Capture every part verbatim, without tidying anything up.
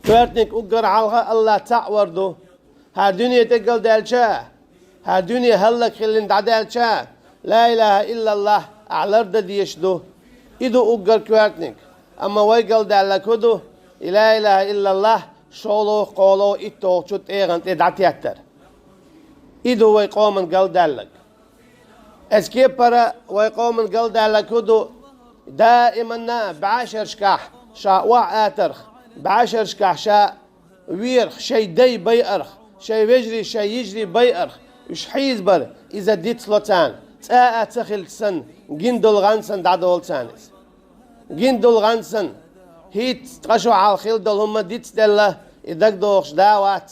Коьртаниг уггар хьалха АллахӀ цхьаъ вар ду. ХӀара дуьне тӀе галдаьлча, хӀара дуьне хӀаллакьхилла дӀадаьлча, ла илахӀа иллаллахӀ ахь лардан дезаш ду. И ду уггар коьртаниг. Амма вай галдаьлларг хӀун ду? И ла илахӀа иллаллахӀ шолгӀа, кхоалгӀа, итталгӀачу тӀегӀан тӀе дӀатеттар. И ду вай къоман галдаьлларг. Эцу кепара вай къоман галдаьлларг хӀун ду? Даиманна бӀаьшерашкахь ша охьаатарх, бӀаьшерашкахь ша верах, шайн дай байарх, шайн вежарий, шайн йижарий байарх, уьш хьийзабар, иза дицло царна, цкъа а ца хилча санна, гина долу гӀан санна дӀадолу царна иза. Гина долу гӀан санна, хӀинца ткъа шо хьалха хилла долу хӀума дицделла, и дагадогӀуш да вац.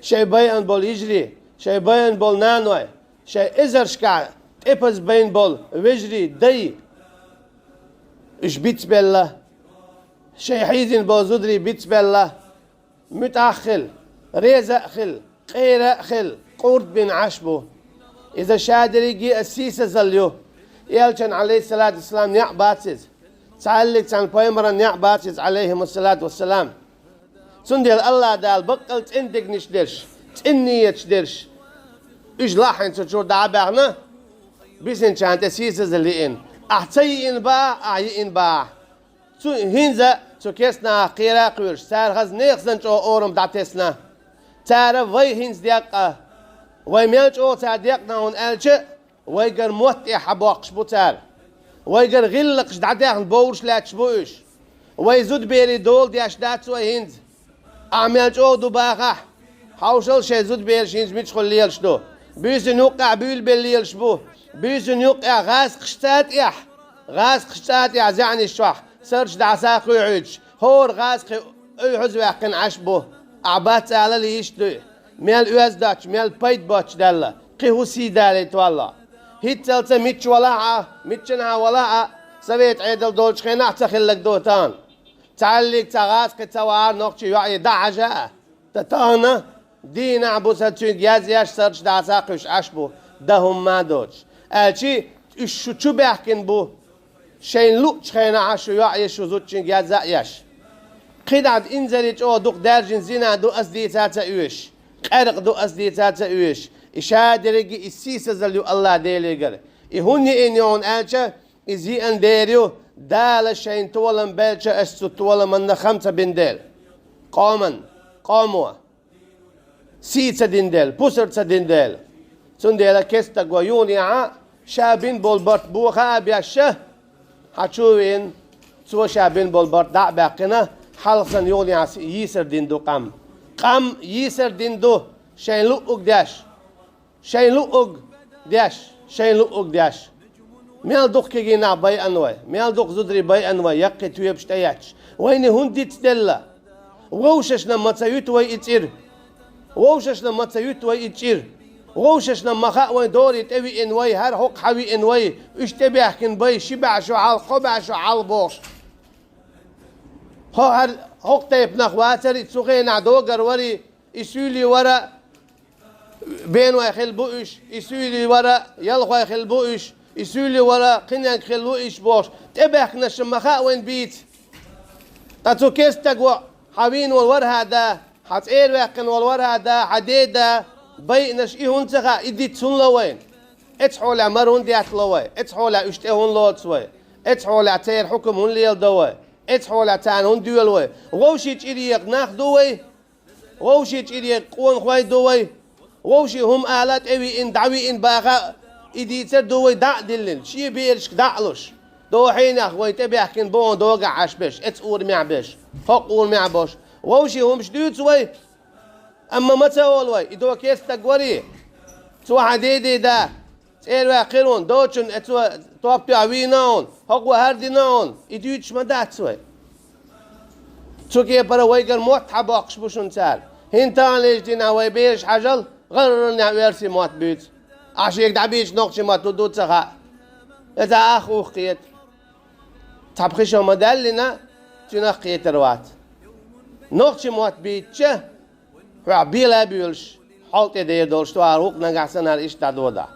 Шайн байъина болу йижарий, шайн байъина болу наной, шайн эзаршкахь тӀепаза байна болу вежарий, дай, уьш бицбелла, шайн хьийзина болу зударий бицбелла, муьтӀахь а хила, реза а хила, къера а хила, къурд бина Ӏаш бу. Иза ша дерриге а сийсазалла ю. Элчан, Ӏалайхиссалату вассалам, неӀ бац иза. Цхьаьллиг цхьана пайхамаран неӀ бац иза, Ӏалайхимуссалату вассалам. Цундела АллахӀ Дала баккъал цӀена дегнаш дерш, цӀена нийяташ дерш, уьш лахьийна цу чуьра дӀа а баьхна, бисинчарна тӀе сийсазалла йиъна. Ахь ца йиъна бахахь, ахь йиъна бахахь. Цу хӀинца цу керстанахах кхера а кхоьруш, цара хаза нехан санна чӀогӀа орам дӀатесна. Цара вай хӀинца декъа, вай мел чӀогӀа цара декъна хьуна аьлча, вайгара мотт тӀехь хьабоккхуш бу цара. Вайгара гӀиллакхаш дӀадаьхна бовлуш лаьтташ бу уьш. Вай зудаберийн дола деш дац вай хӀинца. Ахь мел чӀогӀа ду бахахь, хьовшал шайн зудабераш хӀинца мичахула лелаш ду. Буьйсанна юккъехь буьйлабелла лелаш бу. Буьйсанна юккъехь гӀазкхашца тӀехь, гӀазкхашца тӀехь зӀенаш чохь, сардаш дӀасакхуьйхьуьйтуш, хӀора гӀазкхи уьйхьаза ваьккхина Ӏаш бу. Ахь бац алал йиш дуй. Мел оьзда доцуш, мел пайда боцуш даьлла, кхин хӀун сий далийта валла. ХӀинццалц а мичча валахь а, миччанхьа валахь а, совет Ӏедал долчу хенахь ца хилларг ду тахана. Цхьаьллиг цхьа гӀазкхи ца вахьара нохчийн йоӀе дӀахьажа а, ткъа тахана дийнахь, бусалба цуьнга язъеш, сардаш дӀасакхуьйсуш Ӏаш бу, дан хӀумма а доцуш. Аьлчи уьш шу чу баьхкина бу. Шайна луъучу хенахь шу йоӀе, шу зудчуьнга язъеш. КхидӀа инзаре чӀогӀа дукха даьржина зина ду ас дийца а ца оьшуш, къаьркъа ду ас дийца а ца оьшуш. И ша дерриге а и сийсазалла ю АллахӀ Делегара. И хӀунда йиъна ю хьуна аьлча, иза йиъна дера ю, Дала шайна толам белча, ас цу толаманна хам ца бина дела. Къоман, къомо. Сий ца дина дела, пусар ца дина дела. Цундела кестаго юханехьа ша бина болу барт боха а беш, хьан чу а веана, цо ша бина болу барт дӀа а баьккхина, хьалха санна юханехьа йийсар дина ду къам. Къам йийсар дина ду, шайн луъуг деш. Шайн луъуг деш, шайн луъуг деш. Мел дукха кегий нах байъан вай, мел дукха зударий байъан вай, яккхий тоьпаш тӀеетташ. Вайна хӀунда дицделла? Вовшашна ма ца юьту вай и цӀира. Вовшашна ма ца юьту вай и цӀира. Вовшашна ма хаьа вайн дорий тӀевиъна вай, хӀара хӀокху хьан виъна вай, уьш тӀебаьхкина бай, ши бӀе шо хьалха, кхо бӀе шо хьалха бохуш. Хьо хӀара хӀокху тайпанах вацари, цу хенахь догар вари, и суьйлий вара, бенвай хилла бу уьш, и суьйлий вара, ялхой хилла бу уьш, и суьйлий вара, кхиннег хилла ву уьш бохуш, тӀебаьхкинарш ма хаьа вайн бийца. Ткъа цу керстаг ву хьан вийна волу вархьа да, хьан цӀера ваьккхина волу вархьа да, хьан ден да, байинарш и хӀунда ца хаьа, и диц хӀунда ло вайна? Эцхьолехь мара хӀунда деттало вай? Эцхьолехь уьш тӀе хӀунда лоцу вай? Эцхьолехь церан хьукам хӀунда леладо вай? Эцхьолехь царна хӀунда доьлу вай? Вовшийн чӀир екха нах ду вай? Вовшийн чӀир екха къонахой ду вай? Вовшийн хӀума ала тӀевиъна, дӀавиъна баха и дийцар ду вай дӀа а диллина, шен берашка дӀа а луш? Дохьийнех вай тӀебаьхкина боху догахь Ӏаш берш, эцу урамехь берш, хӀокху урамехь болуш. Вовшийн хӀумаш дуьйцу вай? Амма ма ца олу вай, и до керстаг варий? Цо хьан ден да, цӀера ваьккхира хьуна, доцчунна э цо топ тоьхна вийна хьуна, хӀокхо хӀара дина хьуна, и дуьйцуш ма дац вай. Цу кепара вайгара мотт хьан боккхуш бу шуна цара? ХӀинца таханлерчу дийнахь вай бераш хьажал, гӀарранехь оьрсийн мотт буьйцу. Ахьа шега дӀабийцича нохчийн мотт хӀун ду ца хаьа. Иза ах ух кхета. Цхьа пхи шо ма даьллина, цуьнах кхетар вац. Нохчийн мотт бийцича, хьоьх бела а боьлуш, хьол тӀе дер долуш ду хӀара гӀуллакх нагахь санна иштта дӀадодахь.